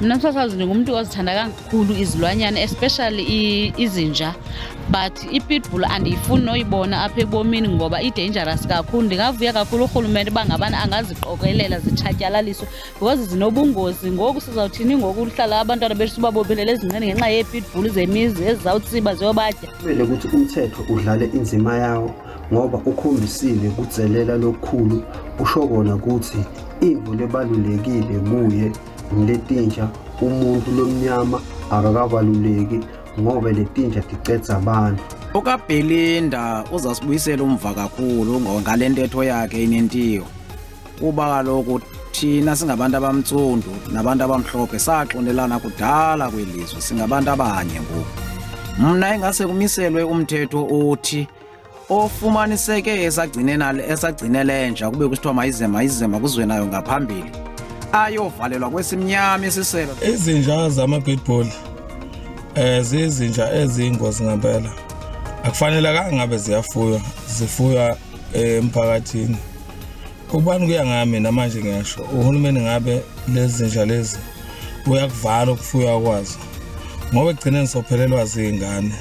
Mna msasazi ndingumntu ozithanda kakhulu izilwanyana, especially izinja, but i-pitbull andiyifuni noyibona apha ebomini ngoba i-dangerous kakhulu. Ndingavuya kakhulu urhulumente uba ngabana angaziqokelela zitshatyalaliswe because zinobungozi. Ngoku sizawuthini ngoku uhlala abantwana bethu sibabophelele ezinqeni ngenxa yee-pitbull zemizi ezizawutsiba ziyobatya? Kumele ukuthi umthetho udlale inzima yawo ngoba ukhombisile kudzelela lokukhulu, usho kona ukuthi imvu lebalulekile kuye letinja, umuntu lomnyama akakabaluleki ngoba letinja ticetha abantu. UkaBelinda uzasibuyisela umva kakhulu ngale ntetho yakhe inentiyo, kuba kaloku thina singabantu abamtsundu nabantu abamhlophe saxondelana kudala kwelizwe, singabantu abanye ngoku. Mna ingase kumiselwe umthetho othi ofumaniseke esagcine lenja kube kusithiwa mayizema kuzwe nayo ngaphambili, ayovalelwa kwesimnyama isiselo. Izinja zama-pitbull zizinja eziyingozi ngempela, akufanelekanga ngabe ziyafuywa, zifuywa emphakathini. Ukubani kuya ngami namanje ngiyasho, uhulumeni ngabe lezi zinja lezi uyakuvala ukufuywa kwazo ngoba ekugcineni sophelelwa ziy'ngane.